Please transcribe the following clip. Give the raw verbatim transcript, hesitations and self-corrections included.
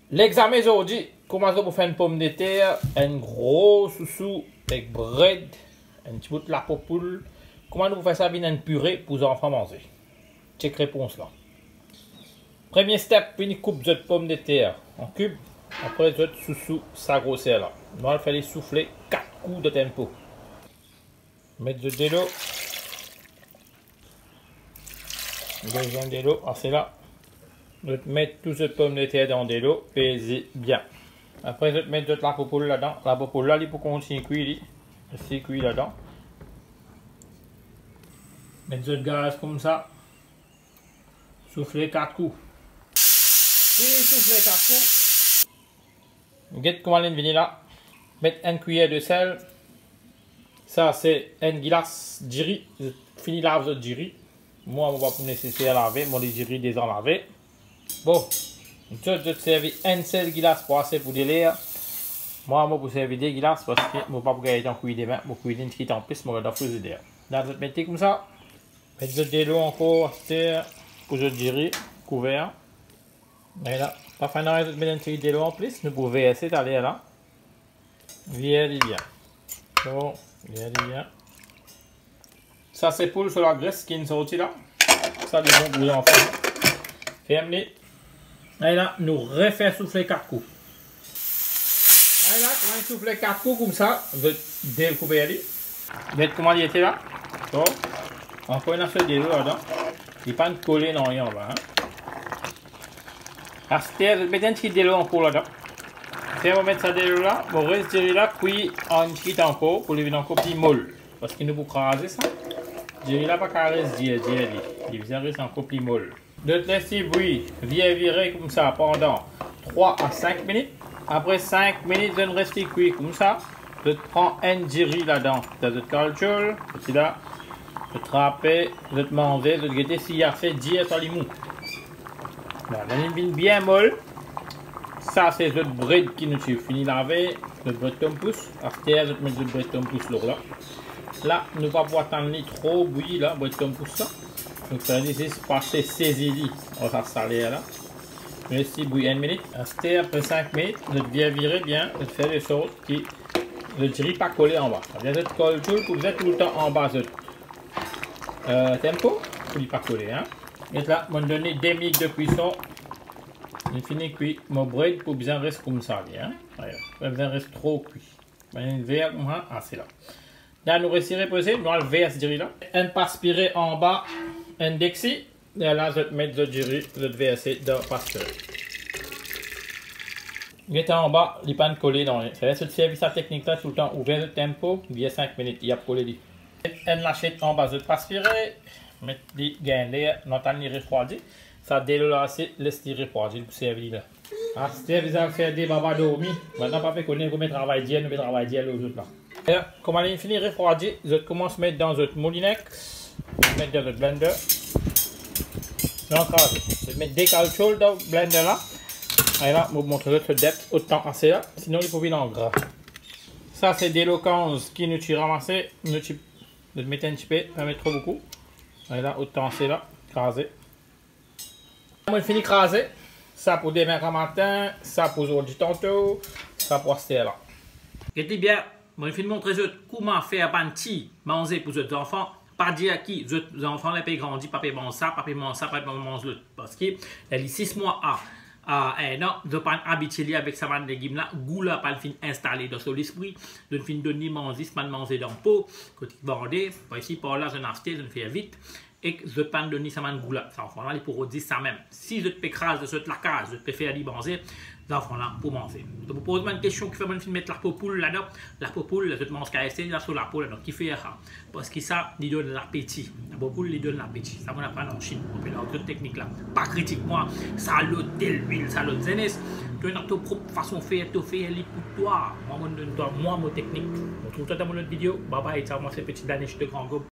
Legzame zordi, kouma nou pou fer enn pomdeter, enn gro sousou ek bred, enn ti bout lapo poul, kouma nou pou fer sa vinn enn pire pou zanfan manze? Chek repons la. Premie step, vinn koup zot pomdeter an kib, apre zot sousou sa groser la. Nou al fer li soufle kat kou dan tempo. Met zot delo. Deziem delo, ase la. Zot met tou zot pomdeter dan delo, peze bien. Apre zot met zot lapo poul ladan. Lapo poul la, li pou kontign kwi li. Li kwi ladan. Met zot gaz koumsa. Soufle kat kou. Fini soufle kat kou. Get kouma li vini la. Met enn kwiyer disel. Sa se enn gilas diri. Zot fini lav zot diri. Mwa, mo pa pou neseser lave, mo diri deza lave. Bon, zot, zot servi enn sel gilas pou ase pou de ler. Mwa, mo pou servi de gilas parski mo pa pou gagn letan kwi demin, mo kwi li enn tigit anplis, mo gard dan frizider. La, zot met li koumsa. Met zot delo ankor aster pou zot diri, kouver. Me la, pa fer nanye, zot met enn tigit delo anplis, nou pou verse taler la. Vir li bien. Bon, vir li bien. Sa se poul so lagres ki'nn sorti la. Sa li bon pou zanfan. Ferm li. Ala, nou refer soufle kat kou. Ala, kouma li soufle kat kou koumsa, zot dekouver li. Get kouma li ete la. Bon, ankor ena so delo ladan. Li pa'nn kole nanye anba, hein. Aster, zot met enn tigit delo ankor ladan. Fer mo met sa delo la, mo res diri la kwi enn tigit ankor pou li vinn ankor pli mol. Parski nou pou kraze sa. Diri la pa kav res dir, dir li. Li bizin res ankor pli mol. Zot les li bwi, vir vire koumsa pandan trwa a sink minit. Apre sink minit, zot les li kwi koumsa. Zot pran enn diri ladan, dan zot kalchoul, sila. Zot trape, zot manze, zot gete si li ase dir, swa li mou. La, li vinn bien mol. Sa se zot bred ki nou ti fini lave, zot bred tompous. Aster, zot met zot bred tompous lor la. La, nou pa pou atann li tro bwi la, bred tompous la. Nou fer li zis pase sezi li ar sa saler la. Les li bwi enn minit. Aster, apre sink minit, zot vir vire bien, zot fer de sort ki zot diri pa kole anba. Savedir zot kalchoul pou zot toultan anba zot, euh, tempo, pou li pa kole, hein. Get la, mo donn li de minit de kwison. Li fini kwi, mo bred pou bizin res koumsa li, hein. Ala, pa bizin res tro kwi. Bann ver koumsa, ase la. La, nou les li repoze, nou al vers diri la. Enn paspire anba enn deksi, e la, zot met zot diri, zot verse dan paspire. Get anba, li pa'nn kole dan li. Savedir zot servi sa teknik la toultan, ouver zot tempo, bien sink minit, li ap kole li. Enn lasiet anba zot paspire, met li gagn ler, nou atann li refrwadi. Sa delo la ase, les li refrwadi, pou servi li la. Aster bizin fer de baba dormi. Bann la pa pe kone, nou pe travay dir, nou pe travay dir lor zot la. E, kouma li fini refrwadi, zot koumans met dan zot moulinex, met dan zot blender. Non, kraze. Zot met de kalchoul dan blender la. Ala, mo montre zot so dep, otan ase la, sinon li pou vinn an gra. Sa se delo kanz ki nou ti ramase, nou ti, nou met enn tipe, pa met tro boukou. Ala, otan ase la, kraze. Mo fini kraze, sa pou demin gramatin, sa pou zordi tanto, sa pou aster la. Get li bien, mo finn montre zot kouma fer bann ti manze pou zot zanfan. Pa dir ki zot zanfan la pe grandi, pa pe manz sa, pa pe manz sa, pa pe manz lot. Parski, ler li sis mwa a, a enn an, zot pa'nn abitie li avek sa bann legim la, gou la pa'nn finn instale dan so lespri, zot finn donn li manze, sa bann manze dan po, kot ki vande, par isi, par la, zot aste, zot fer vit. Ek zot pa'nn donn li sa bann gou la. Zanfan la, li pou rod zis samem. Si zot pe kraz dan zot lakaz, zot pe fer li manze, zanfan la pou manze. Donk, pou poz mwa enn kestion, kifer bann finn met lapo poul ladan? Lapo poul, zot manz K F C, li ena so lapo ladan. Kifer sa? Parski sa, li donn lapeti. Lapo poul, li donn lapeti. Sa, mo'nn aprann an Chinn. Mo pe donn zot teknik la. Pa kritik mwa, sa lot delwil, sa lot zenes. To ena to prop fason fer, to fer li pou twa. Mwa, mo'nn donn twa, mwa, mo teknik. Mo trouv twa dan mo lot video. Bye bye, ciao, mwa se Petit Danish de Grand Gaube.